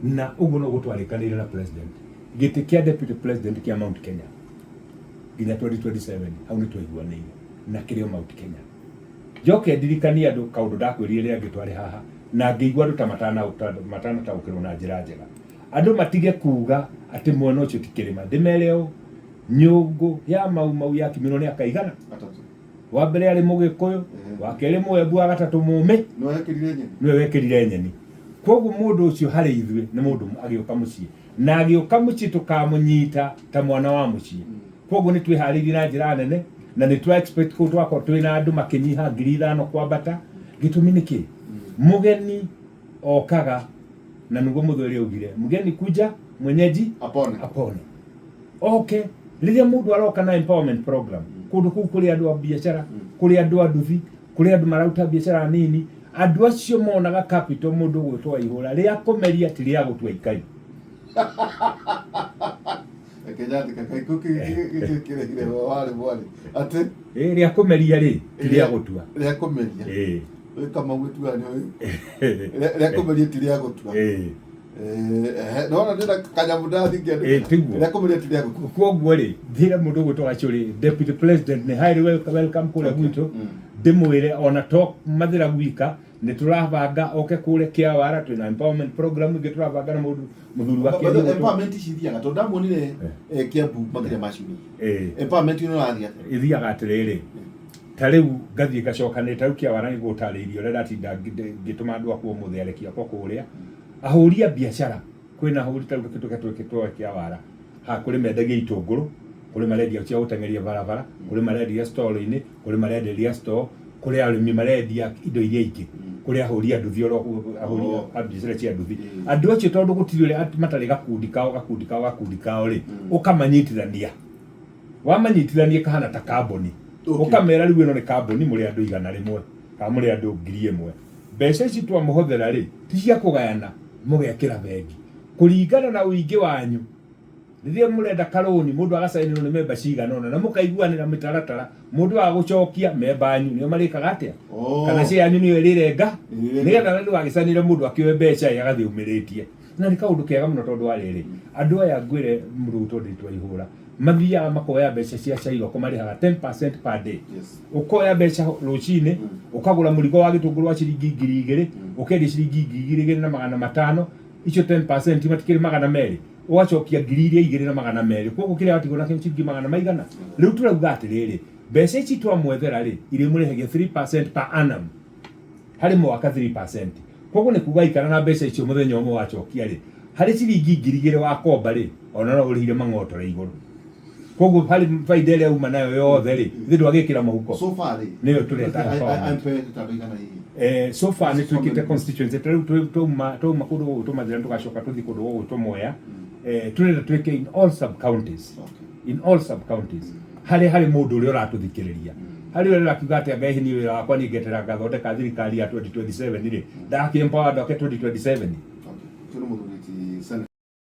Na ũguo noguo twarĩkanĩire na president, gĩtĩ kĩa deputy president kĩa Mount Kenya nginya 2027, hau nĩ twaiguanĩire na kĩrĩ o Mount Kenya. Njoke ndirikanie andũ kaũndũ ndakwĩrire rĩrĩa angĩ twarĩ haha na ngĩigua andũ ta matanataũkĩrwo na njĩra njega. Andũ matige kuga atĩ mwena ũcio ti kĩrĩma. Ndĩmere ũũ, nyũngũ ya Mau Mau yakimirwo nĩ akaigana. Atatũ. Wa mbere arĩ Mũgĩkũyũ, wa kerĩ Mũembu, wa gatatũ Mũmĩ. Nĩwe wekĩrire nyeni. Nĩwe wekĩrire nyeni. Koguo mũndũ ũcio harĩ ithuĩ nĩ mũndũ agĩũka mũciĩ, na agĩũka mũciĩ tũkamũnyita ta mwana wa mũciĩ. Koguo nĩ twĩharĩirie na njĩra nene na nĩ twa expect kũu twakorwo twĩ na andũ makĩnyiha 5,000 kwambata. Gĩtũmi nĩ kĩ? Mũgeni okaga na nĩguo mũthuri augire, mgeni kuja mwenyeji apone. Apone. Oke rĩrĩa mũndũ aroka na empowerment program kũndũ kũu kũrĩ andũ a biacara, kũrĩ andũ a nduthi, kũrĩ andũ mararuta biacara nini, andũ acio monaga capital mũndũ ũgwĩtwo Waihũra rĩa kũmeria ti rĩa gũtua ikai. Reke nyandĩke kaikũ kĩrehire warĩ mwarĩ atĩ Ĩ, rĩa kũmeria rĩ ti rĩa gũtua. Rĩa kũmeria. Ĩ. Wĩ Kamau ĩtua nĩ rĩa kũmeria ti rĩa gũtua. Ĩ. Nona ndĩna kanyamũ ndathi ngĩandĩka. Ĩ, tiguo. Rĩa kũmeria ti rĩa gũtua. Koguo rĩ, njĩre mũndũ ũgwĩtwo Gachũrĩ, deputy president, nĩ highly welcome kũrĩa gwitũ. Ndĩmwĩre ona to Mathĩra gwika nĩ tũrabanga oke kũrĩa Kĩawara, twĩna empowerment program ĩngĩ tũrabanga na mũndũ mũthuri wa Kĩeni ũgwĩtwo- Empowerment ici ithiaga tondũ ndamuonire Kiambu makĩria ma ciumia. Empowerment ĩno ĩrathiĩ atĩa? Ĩthiaga atĩrĩrĩ, ta rĩu ngathiĩ ngacokanĩrĩria, ta rĩu Kĩawara nĩ gũtarĩirie ũrĩa ndatinda ngĩtũma andũ akwa ũmũthĩ, areki akwa kũrĩa, ahũri a biacara. Kwĩna ahũri ta rĩu tũke twĩke twoe Kĩawara ha, kũrĩ mendagia itũngũrũ, kũrĩ marendia cia gũteng'eria barabara, kũrĩ marendia stall-inĩ, kũrĩ marenderia store, kũrĩ arĩmi marendia indo iria ingĩ, kũrĩ ahũri a nduthi oro ahũri a biacara cia nduthi. Andũ acio tondũ gũtirĩ ũrĩa matarĩ gakundi kao, gakundi kao, gakundi kao rĩ, ũkamanyitithania. Wamanyitithania kahana ta kambuni. Ũkamera rĩu ĩno nĩ kambuni, mũrĩ andũ 100 kana mũrĩ andũ 1,000. Mbeca ici twamũhothera rĩ, ti cia kũgayana, mũgekĩra bengi kũringana na ũingĩ wanyu. Rĩrĩa mũrenda karũni, mũndũ agacainĩrwo nĩ memba cigana ũna na mũkaiguanĩra mĩtaratara, mũndũ wa gũcokia memba anyu nĩo marĩkaga atĩa? Kana cia yanyu nĩyo ĩrĩrenga. Ĩrĩrenga. Nĩgetha ndũgagĩcanĩre mũndũ akĩoe mbeca ĩ agathiĩ ũmĩrĩtie. Na nĩ kaũndũ kega mũno tondũ wa rĩrĩ, andũ aya ngwĩre mũrutwo ndĩtwa ihũra mathiaga makoya mbeca cia Cairoko, marĩhaga 10% per day. Ũkoya mbeca rũcinĩ, ũkagũra mũrigo wa gĩtũngũrũ wa ciringi 2,000, ũkendia ciringi 2,500, icio 10% matikĩrĩ 200, ũgacokia 2,200. Koguo kĩrĩa watigwo nakĩo ciringi magana maigana. Rĩu tũrauga atĩrĩrĩ, mbeca ici twamwethera rĩ, irĩmũrĩhagia 3% per annum harĩ mwaka, 3%. Koguo nĩ kuga ikara na mbeca icio, mũthenya ũmwe wacokia rĩ, harĩ ciringi 2,000 wakomba rĩ, ona no ũrĩhire mang'otore igũrũ. Koguo harĩ baida ĩrĩa uma nayo yothe rĩ, ithe ndwagĩkĩra mũhuko. So far rĩ, Nĩyo tũreta empowerment. Empowerment andũ igana hihi? So far nĩ twĩkĩte constituency, ta rĩu twauma kũndũ gũgwĩtwo Mathĩra, tũgacoka tũthiĩ kũndũ gũgwĩtwo Mwea. Tũrenda twĩke in all sub counties. In all sub counties harĩa harĩ mũndũ ũrĩa ũratũthikĩrĩria, harĩ ũrĩa ũrakiuga atĩ anga hihi niĩ wĩra wakwa niĩ ngetera ngathondeka thirikari ya 2027 rĩ, ndakĩ empower andũ ake 2027. Okay. Ũcio nĩ mũthuri ti Senator.